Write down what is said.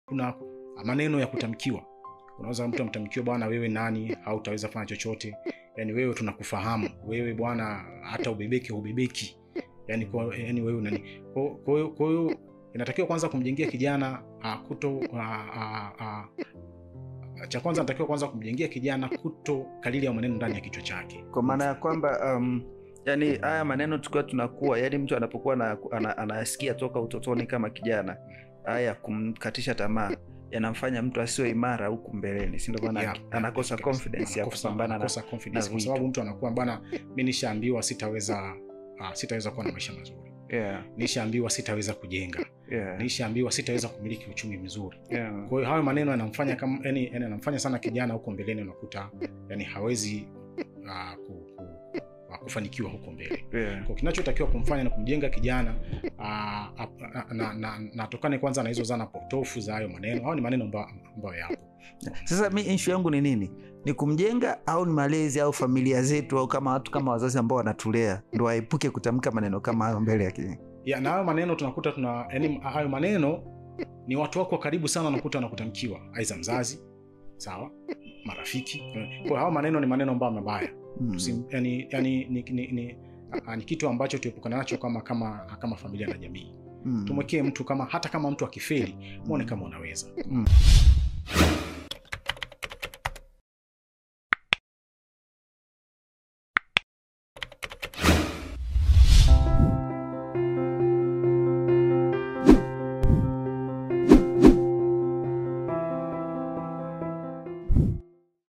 Kuna maneno ya kutamkiwa. Unaweza mtu amtamkiwe, bwana wewe nani, hautaweza fanya chochote. Yaani wewe tunakufahamu, wewe bwana hata ubebeke hubebeki. Yaani kwa yani wewe nani. Kwa hiyo inatakiwa kwanza kumjengea kijana cha kwanza inatakiwa kwanza kumjengea kijana kuto kalili ya maneno ndani ya kichwa chake. Kwa maana ya kwamba yani haya maneno tukiwa tunakuwa, yani mtu anapokuwa anasikia toka utotoni kama kijana, haya kumkatisha tamaa yanamfanya mtu asiwe imara huku mbeleni, si ndio maana anakosa confidence ya kupambana na confidence, kwa sababu mtu anakuwa bwana mimi nishaambiwa sitaweza kuwa na maisha mazuri. Nishaambiwa sitaweza kujenga. Nishaambiwa sitaweza kumiliki uchumi mzuri. Kwa hiyo hayo maneno yanamfanya kama yani yanamfanya sana kijana huko mbeleni, unakuta yani hawezi kufanikiwa huko mbele. Kwa kinachotakiwa kumfanya na kumjenga kijana na tokane kwanza na hizo zana potofu za hayo maneno. Hayo ni maneno ambayo yapo. Sasa mimi issue yangu ni nini? Ni kumjenga au ni malezi au familia zetu au kama watu kama wazazi ambao wanatulea ndio waepuke kutamka maneno kama hayo mbele ya kijana? Ya, na hayo maneno tunakuta tuna yani hayo maneno ni watu wako karibu sana unakuta wanakutamkiwa, aidha mzazi, sawa, marafiki. Kwa hayo maneno ni maneno ambayo mabaya. Yani ni kitu ambacho tuepukana nacho kama familia na jamii. Tumwekee mtu kama hata kama mtu akifeli, muone kama unaweza.